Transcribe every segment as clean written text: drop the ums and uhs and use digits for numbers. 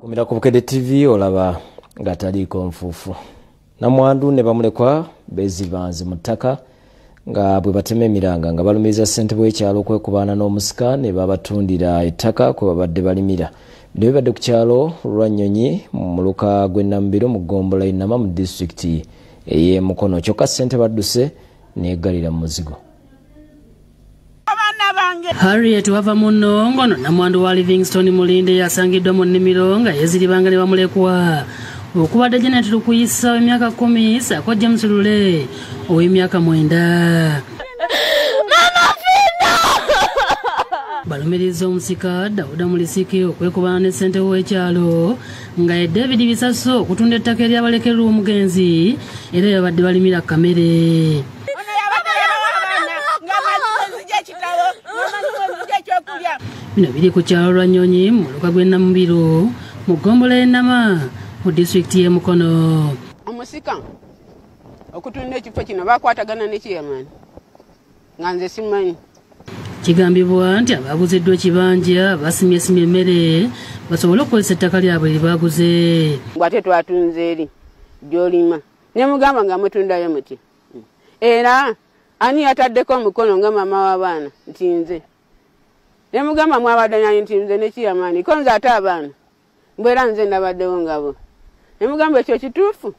Kumira ku Bukedde TV olaba nga taliiko nfuufu. Namwandu ne bamulekwa beezibanze mu ttaka nga bwe batema emiranga nga balumiriza ssentebe w'ekyalo okwekubaana n'omusika ne babatundira ettaka kwe babadde balimira. Bino bibadde ku kyalo Lwannyonyi mu muluka gw'e Nambiro mu ggombolola y'e mu disitulikiti ey'e Mukono. Kyokka ssentebe adduse n'eggalira mu muzigo. Harriet wava muno ngono namwandu wa Livingstone Mulinde yasangiddwa mu nnimiro nga yeeziribanga ne bamulekwa okubadde Janet Lukuyisa emyaka 10 ssaako James Lule ow'emyaka 9. Mama Fina! Balumiriza omusika Dawuda Mulisiki okwekubaana ne ssentebe w'ekyalo nga ye David Bisaso okutunda ettaka eryabalekerwa omugenzi era babadde balimira kamere. Bino biri ku kyalo Lwannyonyi mu muluka gw'e Namubiro mu ggombolola y'e Nama mu disitulikiti y'e Mukono. Omusika okutunda ekifo kino bakwatagana ne chairman nga nze simanyi. Kigambibwa nti abaguziddwa ekibanja basimyesimye emmere basobole okukozesa ettaka lyabwe lye baaguze. Bw'ate twatunze eri gy'olima ne mugamba nga mutundayo muti era ani yataddeko omukono nga maama w'abaana nti nze. Nemugamba mwabadde nani nti nze ne chairman ko nze ate abaana mbwera nze nabaddewo ngabo. Nemugamba ekyo kituufu.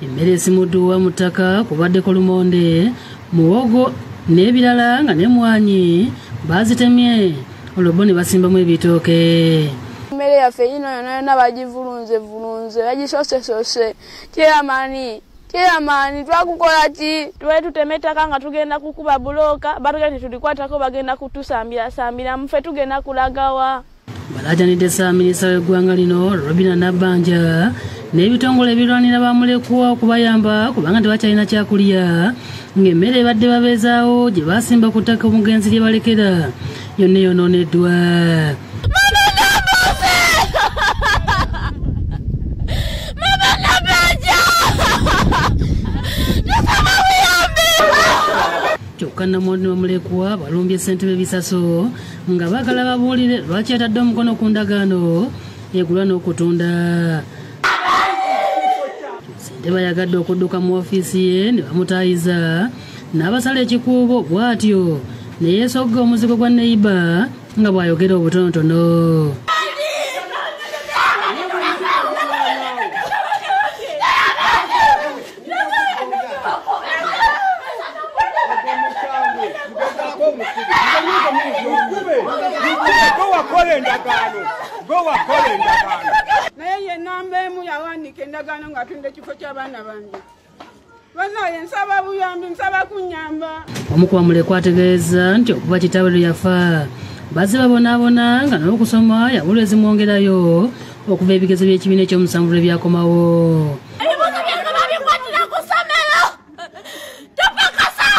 Emmere esimuddwa mu ttaka kubaddeko lumonde, muwogo n'ebirala nga n'emmwanyi baazitemye olwo bo ne basimbamu ebitooke. Emmere yaffe yino yonna yonna bagivulunzevulunze, bagisosesose. Chairman, chairman, twakukola ki? Tubadde tutema ettaka nga tugenda kukuba bulooka, batugenda tetulikwatako bagenda kutusambirasambira, muffe tugenda kulagawa. Balaajanidde Ssaabaminisita w'eggwanga lino Robina Nabbanja n'ebitongole ebirwanira bamulekwa okubayamba kubanga tebakyalina kyakulya ng'emmere ebadde babeezaawo gye baasimba ku ttaka omugenzi lye balekera yonna eyonooneddwa. Kyokka namwandu ne bamulekwa balumbye ssentebe Bisaso nga baagala babuulire lwaki atadde omukono ku ndagaano egulwa n'okutunda. Ssentebe ayagadde okudduka mu ofiisi ye ne bamutaayiza n'abasala ekikuubo bw'atyo ne yeesogga omuzigo gwa neighbor nga bw'ayogera obutonotono. Naye ye namba emu yawandiika endagaano ng'atunda ekifo ky'abaana bange. Bannaye nsaba buyambi, nsaba kunnyamba. Omu ku bamulekwa ategeeza nti okuva kitaawe lwe yafa bazze babonaabona nga n'okusoma yabulwa ezimwongerayo okuva ebigezo by'ekibiina ekyomusanvu lwe byakomawo. Ebibuuzo byange babikwatira ku ssomero. Tupakasa!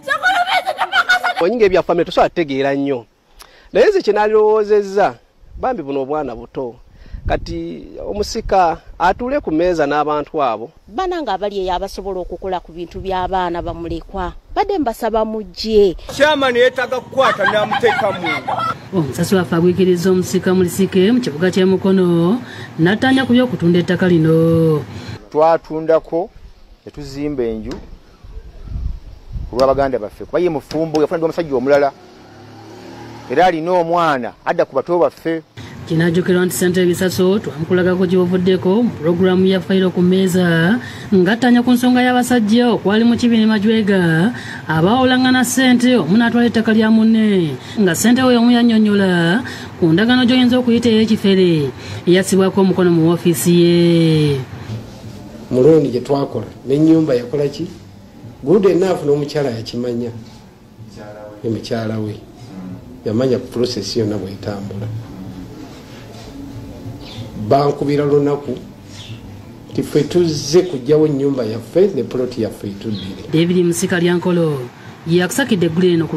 Sokolubizi tupakasa! Onyinga ebya famire tosobola kutegeera nnyo. Naye nze kye nalirowoozezza bambi buno obwana buto kati omusika atuule ku mmeeza n'abantu abo. Bana nga abali eyo abasobola okukola ku bintu by'abaana bamulekwa badde mbasaba mujje. Chairman yeetaaga kukwata n'amuteeka munda. Omusasi waffe agwikiriza omusika Mulisike mu kibuga ky'e Mukono n'attanya ku by'okutunda ettaka lino. Twatundako ne tuzimba enju ku lw'abaganda baffe kuba ye mufumbo yafuna omusajja omulala era alina omwana adda ku bato baffe. Kinajjukirwa nti ssentebe Bisaso twamukulagako gye buvuddeko mu pulogulaamu ya Fayiro ku mmeeza ng'attanya ku nsonga y'abasajja okwali mu Kibi ne Majwega abaawolangana ssente omu n'atwala ettaka lya munne nga ssentebe oyo omu yannyonnyola ku ndagaano gy'oyinza okuyita ey'ekifere eyassibwako omukono mu woofiisi ye. Mulundi gye twakola n'ennyumba yakola ki? Good enough n'omukyala yakimanya ne mukyala we yamanya process yonna bw'etambula. Bankubira lunaku nti ffe tuzze kuggyawo ennyumba yaffe ne poloti yaffe etuddire. David Musika Lyankolo yakusakidde eggulu eno ku